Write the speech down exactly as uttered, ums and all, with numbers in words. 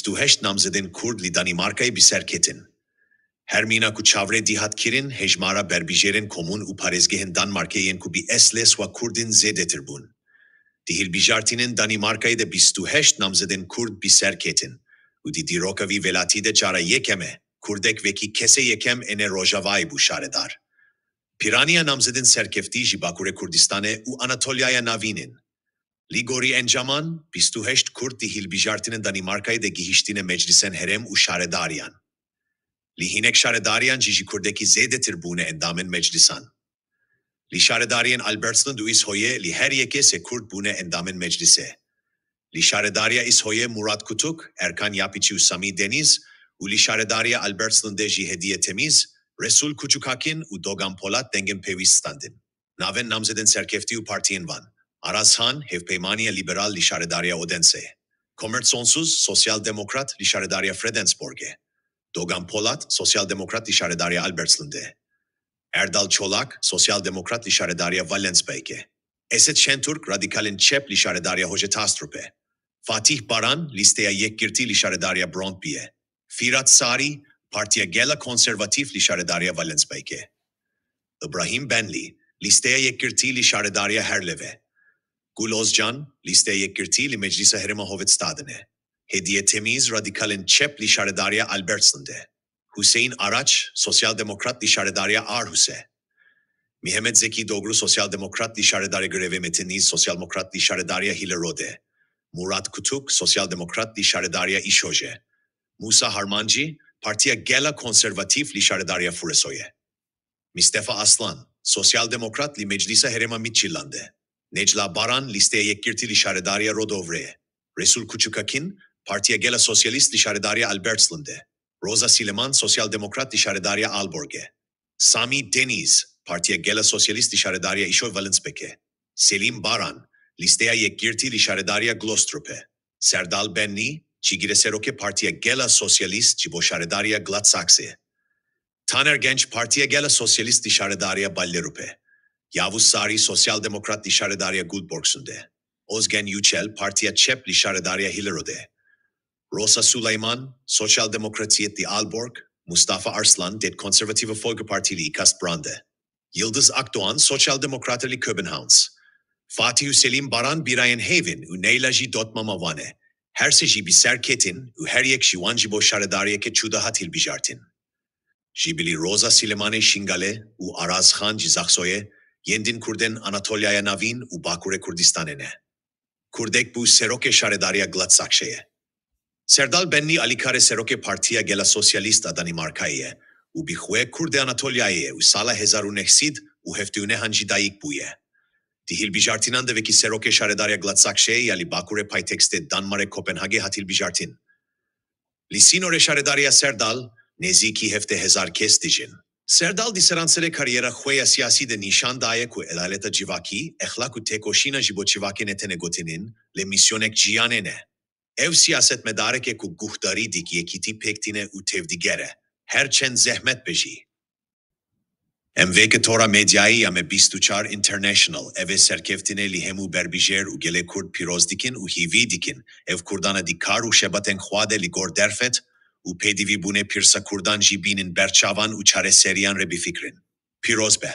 bîst û heşt namzedên Kurd li Danîmarkayê bi ser ketin. Her mîna ku çavrê dî hat kirin, hejmara berbijêrên komûn û parêzgehên Danmarkê yên ku bi eslê swa Kurd in zêdetir bûn. Di hilbijartinên Danîmarkayê de bîst û heşt namzedên Kurd bi ser ketin û di dîroka vî welatî de cara yekem e Kurdek wekî kesê yekem êne Rojavayê bû şaredar. Piraniya namzedên serkeftî ji Bakurê Kurdistanê û Anatolyaya Navîn in. Li gorî encaman, bîst û heşt Kurd di hilbijartinên Danîmarkayê de gihiştine meclisên herêm û şaredariyan. Li hinek şaredariyan jî ji Kurdekî zêdetir bûne endamên meclisan. Li şaredariyên Albertslund û Ishoyê li her yekê sê Kurd bûne endamên meclisê. Li şaredariya Ishoyê Murat Kutuk, Erkan Yapiçi û Samî Denîz û li şaredariya Albertslundê jî Hediye Temîz, Resul Kuçukakin û Dogan Polat dengên pêwîst standin. Navên namzedên serkeftî û partiyên van: Aras Han, Hevpeymaniya Liberal li şaredariya Odenseyê. Komert Sonsuz, Sosyal Demokrat li şaredariya Fredensborgê. Dogan Polat, Sosyal Demokrat li şaredariya Albertslundê. Erdal Çolak, Sosyal Demokrat li şaredariya Valensbekê. Esed Şentürk, Radikalên Çep li şaredariya Hojetastrupê. Fatih Baran, Listeya Yekgirtî li şaredariya Brøndbyê. Firat Sarî, Partiya Gela Konservatîf li şaredariya Valensbekê. Ibrahim Benlî, Listeya Yekgirtî li şaredariya Herlevê. Gul Ozcan, Listeya Yekgirtî li Meclisa Herêma Hovedstadenê. Hediye Temîz, Radikalên Çep li şaredariya Albertslundê. Huseyîn Araç, Sosyal Demokrat li şaredariya Aarhusê. Mihemed Zekî Dogru, Sosyal Demokrat li şaredariya Girevê. Metin Nîz, Sosyal Demokrat li şaredariya Hilerodê. Murat Kutuk, Sosyal Demokrat li şaredariya Îşojê. Musa Harmancî, Partiya Gela Konservatîf li şaredariya Furesoyê. Mistefa Aslan, Sosyal Demokrat li Meclisa Herêma Midtjyllandê. Necla Baran, Listeya Yekgirtî li şaredariya Rodovreyê. Resul Kuçukakin, Partiya Gela Sosyalîst li şaredariya Albertslundê. Roza Sileman, Sosyal Demokrat li şaredariya Aalborgê. Samî Denîz, Partiya Gela Sosyalîst li şaredariya Îşo Valensbekê. Selîm Baran, Listeya Yekgirtî li şaredariya Glostrupê. Serdal Benlî, Cîgire Serokê Partiya Gela Sosyalîst ji bo şaredariya Gladsaxe. Taner Genç, Partiya Gela Sosyalîst li şaredariya Ballerupê. Yavuz Sarî, Sosyal Demokrat li şaredariya Guldborgsundê. Ozgen Yücel, Partiya Çep li şaredariya Hilerodê. Rosa Suleyman, Sosyal Demokratiyet li Aalborg. Mustafa Arslan, Det Konservative Folkeparti li Ikast Brande. Yildiz Akdoğan, Sosyal Demokrater li Köbenhavns. Fatih û Selîm Baran birayên hêvin û Neyla jî dotmama wan e. Her sê jî bi ser ketin û her yek ji wan ji bo şaredariyeke çû de hat hilbijartin. Ji bilî Roza Silêmanê Şingalê û Aras Xan ji Zaxoyê, yên din Kurdên Anatolyaya Navîn û Bakurê Kurdistanê ne. Kurdek bû serokê şaredariya Gladsaxeyê. Serdal Benlî alîkarê serokê Partiya Gela Sosyalîst a Danîmarkayê ye û bi xwe Kurdê Anatolyayê ye û sala hezar û neh sed û heftê û neh an jî dayik bûye. Di hilbijartinan de wekî serokê şaredariya Gladsaxeyê ya li bakurê paytextê Danmarê Kopenhagê hat hilbijartin. Li sînorê şaredariya Serdal nêzîkî hevdeh hezar kes dijîn. Serdal di seranserê kariyera xwe ya siyasî de nîşan daye ku edaleta civakî, exlaq û têkoşîna ji bo civakê ne tenê gotinên, lê mîsyonek jiyanê ne. Ew siyasetmedarek e ku guhdarî dik yekîtî pêk tîne û tevdiger e, her çend zehmet be jî. Em veke tora medyayî ya Me bîst û çar International, ev ê serkeftinê li hemû berbijêr û gelê Kurd pîroz dikin û hîvî dikin, ev Kurdana di kar û şebatên xwe de li gor derfet û pêdivî bûnê pirsa Kurdan jî bînin ber çavan û çareseriyan re bifikirin. Pîroz be.